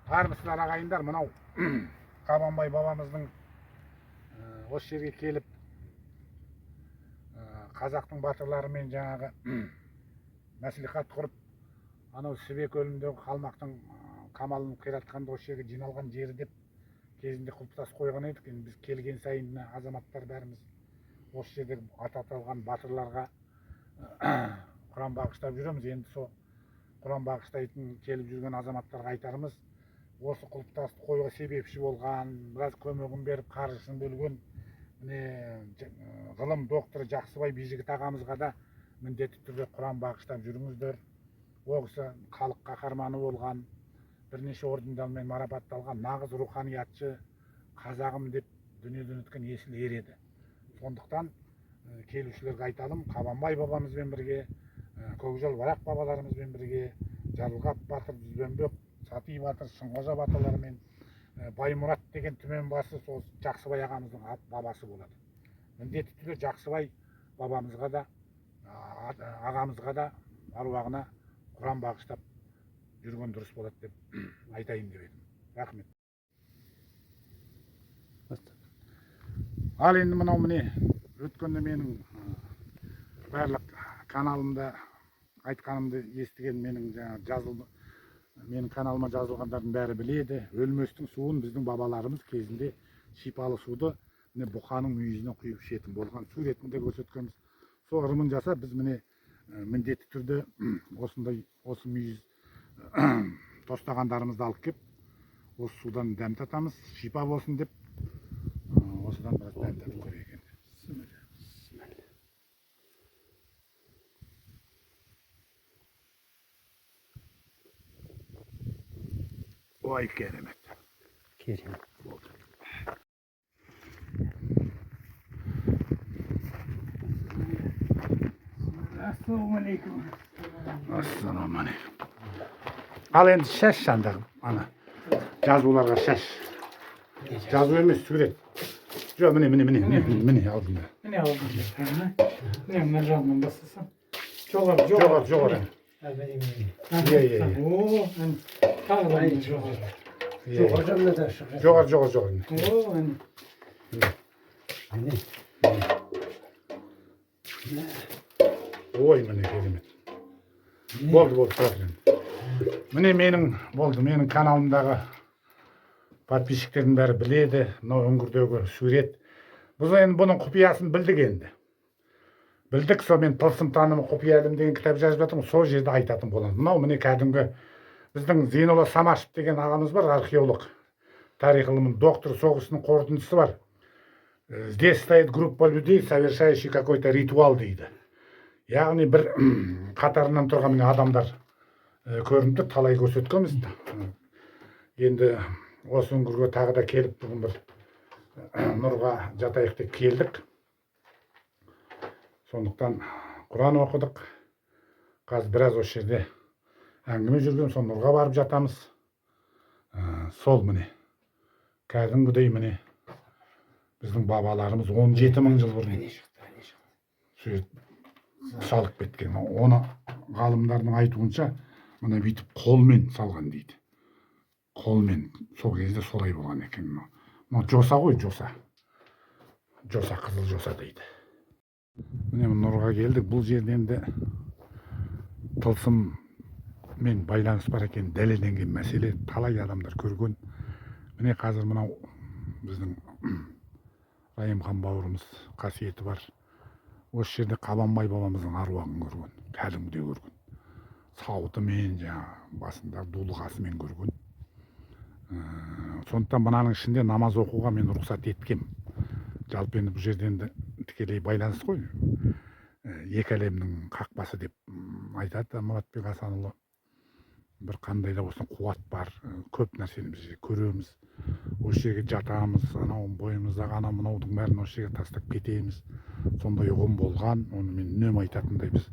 Армысыздар, ағайындар! Мынау Қабанбай бабамыздың осы жерге келіп, қазақтың батырларымен жаңағы мәслихат құрып, анау Сібе көліндегі қалмақтың қамалын қиратқанда осы жерге жиналған жері деп кезінде құлпытас қойған едік. Енді біз келген сайын мына азаматтар бәріміз осы жердегі аты аталған батырларға құран бағыштап жүреміз. Енді сол құран бағыштайтын келіп жүрген азаматтарға айтарымыз: осы құлпытасты қоюға себепші болған, біраз көмегін беріп, қаржысын бөлген, міне, ғылым докторы Жақсыбай Бижігіт ағамызға да міндетті түрде құран бағыштап жүріңіздер. Ол кісі халық қаһарманы болған, бірнеше ордендармен марапатталған, нағыз руханиятшы, қазағым деп дүниеден өткен есіл ер еді. Сондықтан келушілерге айталым: Қабанбай бабамызбен бірге, Көкжал Барақ бабаларымызбен бірге, Жарылғап батыр, Дүзбембек, Сати батыр, Шынқожа батырлармен, Баймұрат деген түмен басы сол Жақсыбай ағамыздың бабасы болады. Міндетті түрде Жақсыбай бабамызға да, ағамызға да, аруағына құран бағыштап жүрген дұрыс болады деп айтайын деп едім. Рахмет. Баста. Ал енді мынау, міне, өткенде менің барлық каналымда айтқанымды естіген, менің жаңағы менің каналыма жазылғандардың бәрі біледі. Өлместің суын біздің бабаларымыз кезінде шипалы суды, міне, бұқаның мүйізіне құйып ішетін болған. Суретін де көрсеткенбіз. Сол ырымын жасап, біз, міне, міндетті түрде осындай осы мүйіз тостағандарымызды алып келіп, осы судан дәм татамыз, шипа болсын деп. Осыдан біраз дәм татып көрейік енді. Бісміллә. Ой, керемет! Керемет. Болды. Ассалаумағалейкум. Ассалаумағалейкум. Ал енді шаш андағы ана жазуларға шаш. Жазу емес, сурет. Жоқ, міне, міне, міне, міне, міне, алдында. Міне, алдында. Міне, мына жағынан бастасам. Жоғары, Жоғары, жоғары. Ha, міне, міне. Иә, иә, иә. О, әне. Тағы да міне, жоғары. Иә, иә. Жоғары жағында да шығып. Жоғары, жоғары, жоғары. О, әне. Міне. Ой, міне, керемет! Болды, болды, тұра тұр енді. Міне, менің, болды, менің каналымдағы подписчиктердің бәрі біледі мынау үңгірдегі сурет. Біз енді бұның құпиясын білдік енді, білдік. Сол мен «Тылсым танымы, құпия ілім» деген кітап жазып жатырмын, сол жерде айтатын боламын. Мынау, міне, кәдімгі біздің Зейнолла Самашев деген ағамыз бар, археолог, тарих ғылымының докторы. Соғысының қорытындысы бар: «Здесь стоит группа людей, совершающих какой-то ритуал», — дейді. Яғни бір қатарынан тұрған, міне, адамдар көрініп тұр. Талай көрсеткенбіз. Енді осы үңгірге тағы да келіп, бүгін бір нұрға жатайық деп келдік. Сондықтан құран оқыдық, қазір біраз осы жерде әңгіме жүрген, сол нұрға барып жатамыз. Сол, міне, кәдімгідей, міне, біздің бабаларымыз 17 мың жыл бұрын Әне шықты, әне шықты. Сурет салып кеткен. Оны ғалымдардың айтуынша, мына бүйтіп қолмен салған дейді, қолмен. Сол кезде солай болған екен. Мынау жоса ғой, жоса, жоса, қызыл жоса дейді. Міне, нұрға келдік. Бұл жерде енді тылсыммен байланыс бар екен, дәлелденген мәселе, талай адамдар көрген. Міне, қазір мынау біздің Райымхан бауырымыз, қасиеті бар, осы жерде Қабанбай бабамыздың аруағын көрген, кәдімгідей көрген, сауытымен, жаңағы басындағы дулығасымен көрген. Сондықтан мынаның ішінде намаз оқуға мен рұқсат еткем. Жалпы енді бұл жерде енді тікелей байланыс қой. Екі әлемнің қақпасы деп айтады Мұратбек Асанұлы. Бір қандай да болсын қуат бар, көп нәрсені біз көреміз, осы жерге жатамыз, анау бойымыздағы анау мынаудың бәрін осы жерге тастап кетеміз. Сондай ұғым болған. Оны мен үнемі айтатындай, біз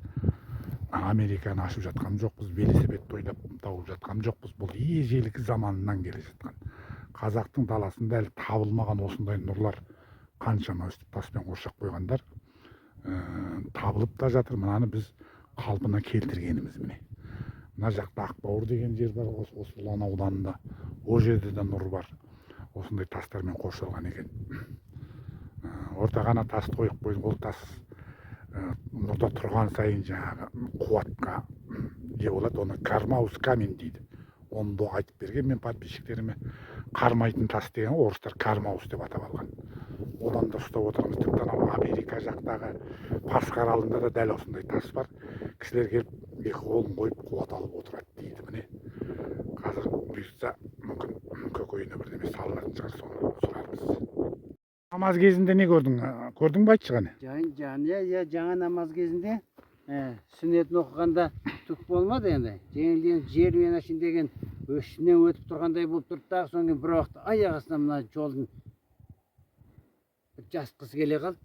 Американы ашып жатқан жоқпыз, велосипедті ойлап тауып жатқан жоқпыз. Бұл ежелгі заманнан келе жатқан, қазақтың даласында әлі табылмаған осындай нұрлар қаншама, өстіп таспен қоршап қойғандар, табылып та жатыр. Мынаны біз қалпына келтіргеніміз. Міне, мына жақта Ақбауыр деген жер бар, осы Ұлан ауданында. Ол жерде де нұр бар, осындай тастармен қоршалған екен. Ортаға ана тасты қойып қойдым. Ол тас нұрда тұрған сайын жаңағы қуатқа ие болады. Оны кармаус камень дейді, оны да айтып берген мен подписчиктеріме. Қармайтын тас деген ғой, орыстар кармаус деп атап алған. Одан да ұстап отырамыз. Тіпті анау Америка жақтағы Пасха аралында да дәл осындай тас бар. Кісілер келіп, екі қолын қойып, қуат алып отырады дейді. Міне, қазір бұйыртса, мүмкін, көкейіне бірдеме салынатын шығар, соны сұрармыз. Намаз кезінде не көрдің? Көрдің бе, айтшы қане. Жан, иә, жаңа намаз кезінде сүннетін оқығанда түк болмады енді. Жеңілден жер мен әшейін деген үстінен өтіп тұрғандай болып тұрды дағы, содан кейін бір уақытта аяқ астынан мына жолдың бір жас қыз келе қалды.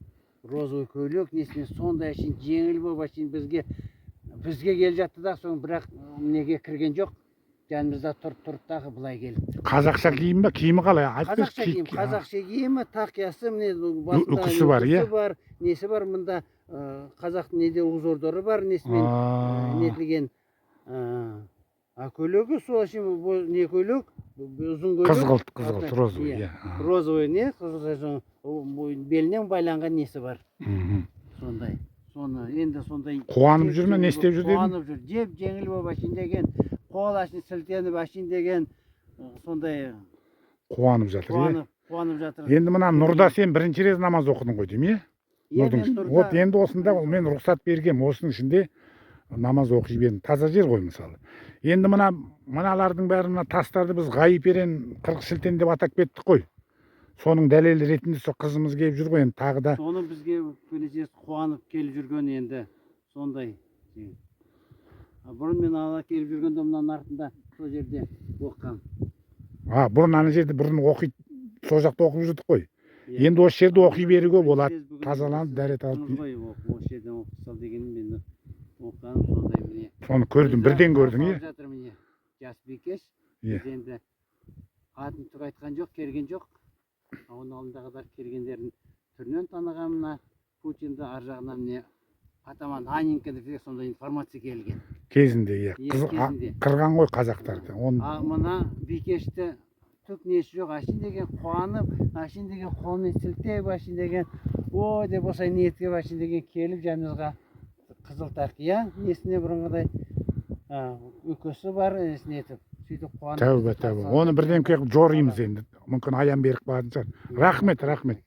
Розовый көйлек несіне, сондай әшейін жеңіл болып әшейін бізге келе жатты да, соны бірақ неге кірген жоқ. Жанымызда тұрып тұрды дағы, былай келді. Қазақша киім ба, киімі қалай, айтып берші. Қазақша киім, қазақша киімі, тақиясы, міне, басында Үкісі бар, иә? Үкісі бар, несі бар мында, қазақтың неде узордары бар, несімен нетілген, а көйлегі сол әшейін бұл не көйлек, ұзын көйлек. Қызғылт, қызғылт, розовый. Иә. Иә. Розовый не қызыл, соны, белінен байланған несі бар. Сондай, соны енді сондай. Қуанып жүр ме, не істеп жүр дедің? Қуанып жүр, жеп жеңіл болып әшейін деген, қол әшейін сілтеніп әшейін деген, сондай. Қуанып жатыр, иә? Қуанып жатыр. Енді мына нұрда сен бірінші рет намаз оқыдың ғой деймін, иә? Иә, Нұрдың мен ішінде. Нұрда- Вот енді осында мен рұқсат бергем, осының ішінде намаз оқи бердім, таза жер ғой. Мысалы, енді мыналардың бәрін, мына тастарды біз Ғайып Ерен 40 шілтен деп атап кеттік қой. Соның дәлелі ретінде сол қызымыз келіп жүр ғой енді тағы да. Соны бізге өкпелесес қуанып келіп жүрген енді сондай. А бұрын мен ала келіп жүргенде, мынаның артында сол жерде оқығам. А, бұрын ана жерде, бұрын оқи, сол жақта оқып жүрдік қой. Иә. Енді осы жерде оқи беруге болады. Сіз бүгін Тазаланып, дәрет алып. Оқыдыңыз ғой, осы жерден оқып сал дегенім, мен оқығаным сондай, міне. Соны көрдім, бірден көрдің, иә? Салып жатыр, міне, жас бикеш. Иә. Біз енді атын түк айтқан жоқ, келген жоқ. А оның алдындағыдар келгендердің түрінен таныған мына Путинді. Ар жағынан, міне, атаман Анненков деген сондай информация келген. Кезінде, иә. Иә, Қыз кезінде. қырған ғой қазақтарды оны. А мына бикешті түк несі жоқ, әшейін деген қуанып, әшейін деген қолымен сілтеп, әшейін деген о деп осылай ниеттеп, әшейін деген келіп жанымызға, қызыл тақия несіне, бұрынғыдай үкісі бар, несіне етіп, сөйтіп қуанып Тәуба, бізді тәуба. қарсы Оны алды. бірдеңке қылып жоримыз енді, мүмкін, аян беріп қалатын шығар. Рахмет, рахмет.